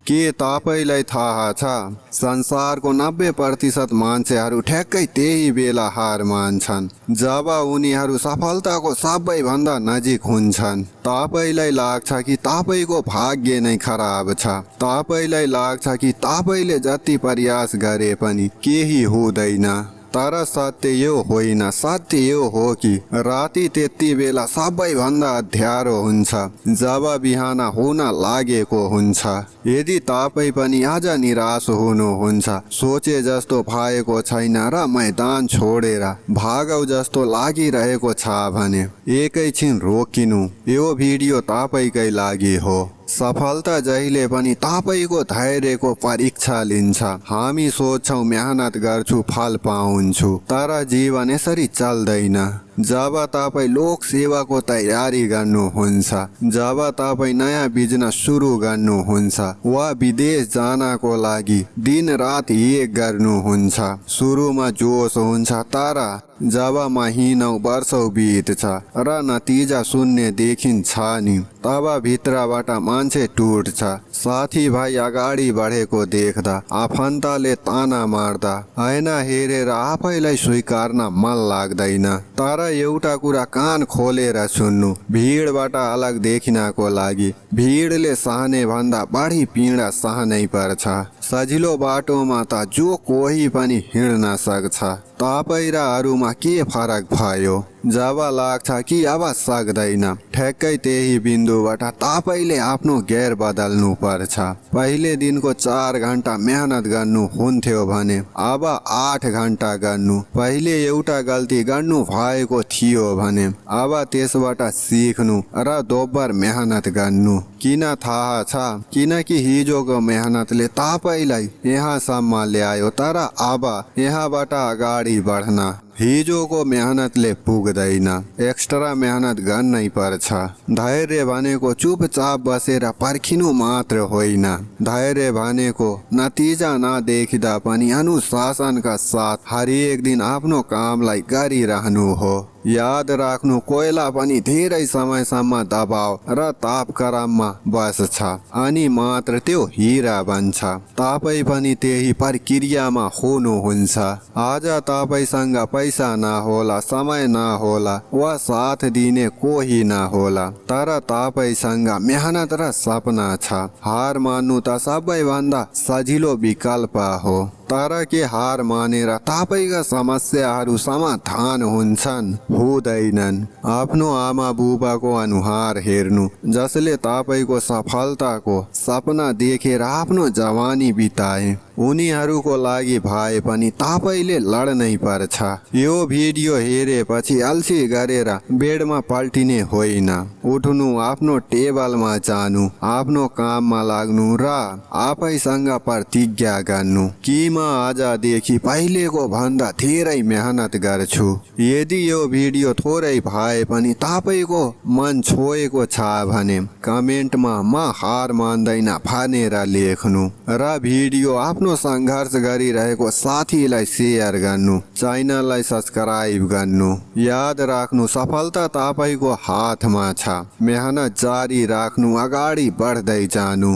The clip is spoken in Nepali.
के तपाईलाई थाहा छ संसारको 90% मान्छेहरू ठ्याक्कै त्यही बेला हार मान्छन् जब उनीहरू सफलताको सबैभन्दा नजिक हुन्छन्। तपाईलाई लाग्छ कि तपाईको भाग्य नै खराब छ। तपाईलाई लाग्छ कि तपाईले जति प्रयास गरे पनि केही हुँदैन। तर सत्य यो होइन। सत्य यो हो कि राति त्यति बेला सबैभन्दा अँध्यारो हुन्छ जब बिहान हुन लागेको हुन्छ। यदि तपाई पनि आज निराश हुनुहुन्छ, सोचे जस्तो भएको छैन र मैदान छोडेर भागौ जस्तो लागिरहेको छ भने एकैछिन रोकिनु। यो भिडियो तपाईकै लागि हो। सफलता जहिले पनि तपाईको धैर्यको परीक्षा लिन्छ। हामी सोच्छौं मेहनत गर्छु फल पाउँछु, तर जीवन यसरी चल्दैन। जब तपाई लोक सेवाको तयारी गर्नुहुन्छ, जब तपाई नयाँ बिजनेस सुरु गर्नुहुन्छ वा विदेश जानको लागि दिन रात एक गर्नुहुन्छ, सुरुमा जोस हुन्छ, तर जब महिनौं वर्षौं बित्छ र नतिजा शून्य देखिन्छ नि तब भित्रबाट मान्छे टुट्छ। साथीभाइ अगाडि बढेको देख्दा, आफन्तले ताना मार्दा, ऐना हेरेर आफैलाई स्वीकार्न मन लाग्दैन। तर एउटा कुरा कान खोलेर सुन्नु, भिडबाट अलग देखिनको लागि भिडले सहने भन्दा बढी पीडा सहनै पर्छ। सजिलो बाटोमा त जो कोही पनि हिँड्न सक्छ। तपाई र अरूमा के फरक भयो? जब लाग्छ कि अब सक्दैन, ठ्याक्कै त्यही बिन्दुबाट तपाईले आफ्नो गेर बदल्नु पर्छ। पहिले दिनको 4 घण्टा मेहनत गर्नु हुन्थ्यो भने अब 8 घण्टा गर्नु। पहिले एउटा गल्ती गर्नु भएको थियो भने अब त्यसबाट सिक्नु र दोब्बर मेहनत गर्नु। किन थाहा छ? किनकि हिजोको मेहनतले तपाईलाई यहाँसम्म ल्यायो, तर अब यहाँबाट अगाडि बढ्न हिजोको मेहनतले पुग्दैन। एक्स्ट्रा मेहनत गर्नै पर्छ। धैर्य भनेको चुपचाप बसेर पर्खिनु मात्र होइन। धैर्य भनेको नतिजा नदेखिँदा पनि अनुशासनका साथ हरेक दिन आफ्नो कामलाई गरिरहनु हो। याद राख्नु, कोइला पनि धेरै समयसम्म दबाव र तापक्रममा बस्छ अनि मात्र त्यो हिरा बन्छ। तपाई पनि त्यही प्रक्रियामा हुनुहुन्छ। आज तपाईसँग पैसा नहोला, समय नहोला वा साथ दिने कोही नहोला, तर तपाईसँग मेहनत र सपना छ। हार मान्नु त सबैभन्दा सजिलो विकल्प हो, तर के हार मानेर तपाईका समस्याहरू समाधान हुन्छन्? हुँदैनन्। आफ्नो आमा बुबाको अनुहार हेर्नु, जसले तपाईको सफलताको सपना देखेर आफ्नो जवानी बिताए। उनीहरूको लागि भए पनि तपाईले लड्नै पर्छ। यो भिडियो हेरेपछि अल्छी गरेर बेडमा पल्टिने होइन। उठ्नु, आफ्नो टेबलमा जानु, आफ्नो काममा लाग्नु र आफैसँग प्रतिज्ञा गर्नु कि म आजदेखि पहिलेको भन्दा धेरै मेहनत गर्छु। यदि यो भिडियो थोरै भए पनि तपाईको मन छोएको छ भने कमेन्टमा म हार मान्दैन भनेर लेख्नु र भिडियो आफ्नो सङ्घर्ष गरिरहेको साथीलाई सेयर गर्नु, च्यानललाई सब्स्क्राइब गर्नु। याद राख्नु, सफलता तपाईको हातमा छ। मेहनत जारी राख्नु, अगाडि बढ्दै जानु।